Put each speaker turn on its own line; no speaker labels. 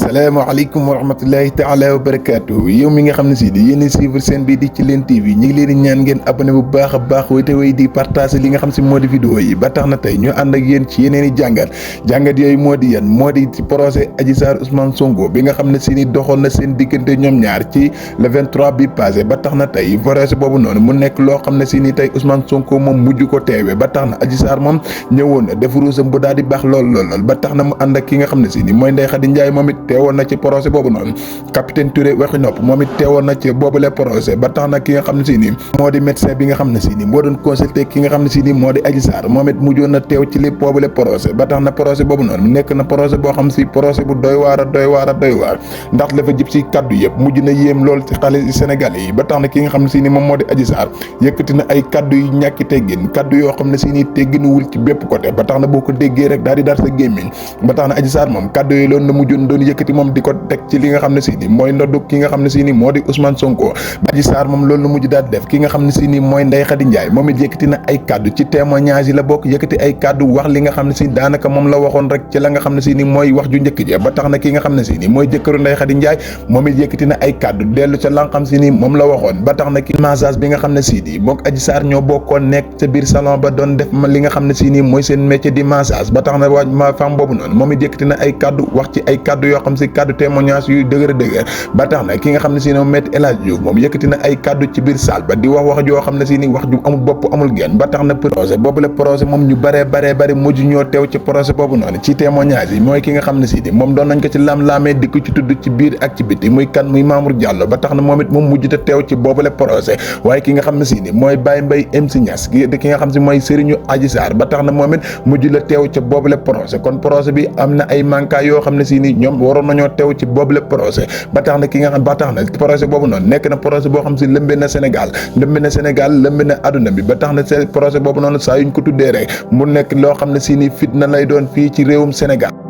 salaamaaleykum wa rahmatullahi taala wa barakaatu yow mi nga xam ne si di yéen suivre seen bii di ci Tilène TV ñu ngi leen di ñaan ngeen abonné bu baax a baax way te way di partager li nga xam si moo di vidéo yi ba tax na tey ñu ànd ak yéen ci yeneen i jàngat yooyu moo di yan moo di ci procès Adji Sarr Ousmane Sonko bi nga xam ne si ni doxoon na seen diggante ñoom ñaar ci le 23 bi passé ba tax na tey procès boobu noonu mu nekk loo xam ne si ni tey Ousmane Sonko moom mujj ko teewee ba tax na Adji Sarr moom ñëwoon na def ruusam bu daal di baax lool ba tax na mu ànd ak ki nga xam ne si ni mooy Ndeye Khady Ndiaye moom it teewoon na ci procès boobu noonu capitaine Touré waxi nopp moom it teewoon na ci boobule procès ba tax na ki nga xam ne si ni moo di médecin bi nga xam ne si ni moo doon consulté ki nga xam ne si ni moo di Adji Sarr moom it mujjoon na teew ci li boobule procès ba tax na procès boobu noonu nekk na procès boo xam si procès bu doy waar ndax la fa jib si kaddu yëpp mujj na yéem lool ci xale Sénégalais yi ba tax na ki nga xam ne si ni moom moo di Adji Sarr yëkkati na ay kaddu yu ñàkki teggin kaddu yoo xam ne si ni tegginuwul ci bépp côté ba tax na boo ko déggee rek daal di dar sa gémmiñ ba tax na Adji Sarr moom kaddu yooyu loolu na mujjoon doon yëkkati moom di ko teg ci li nga xam ne si ni mooy ndoddu ki nga xam ne si ni moo di Ousmane Sonko ba Adji Sarr moom loolu la mujj daal def ki nga xam ne si ni mooy Ndeye Khady Ndiaye moom it yëkkati na ay kaddu ci témoignage yi la bokk yëkkati ay kaddu wax li nga xam ne si daanaka moom la waxoon rek ci la nga xam ne si ni mooy wax ju njëkk ja ba tax na ki nga xam ne si ni mooy jëkkëru Ndeye Khady Ndiaye moom it yëkkati na ay kaddu dellu ca la nga xam si ni moom la waxoon ba tax na ki massage bi nga xam ne si ni mook Adji Sarr ñoo bokkoon nekk ca biir salon ba doon def li nga xam ne si ni mooy seen métier di massage ba tax na waa ma femme boobu noonu moom it yëkkati na ay kaddu wax ci ay kaddu yoo xam si kaddu témoignage yu dëgër ba tax na ki nga xam ne si ne Maître El Hadji Diouf moom yëkkati na ay kaddu ci biir salle ba di wax joo xam ne si ni wax ju amul bopp amul genn ba tax na procès boobu la procès moom ñu bare mujj ñoo teew ci procès boobu noonu ci témoignage yi mooy ki nga xam ne si ni moom doon nañ ko ci lam-laamee di ko ci tudd ci biir ak ci biti muy kan muy Mamour Diallo ba tax na moom it moom mujj te teew ci boobu la procès waaye ki nga xam ne si ni mooy Baye Mbaye MC Niass ki nga xam si mooy Serigne Adji Sarr ba tax na moom it mujj la teew ca boobu la procès kon procès bi am na ay manquant yoo xam ne si ni ñoom waroon nañoo teew ci boobu la procès ba tax na ki nga xam ba tax na procès boobu noonu nekk na procès boo xam si lëmbe na Sénégal lëmbe na adduna bi ba tax na procès boobu noonu saa yuñ ko tuddee rek mu nekk loo xam ne si ni fitna lay doon fii ci réewum Sénégal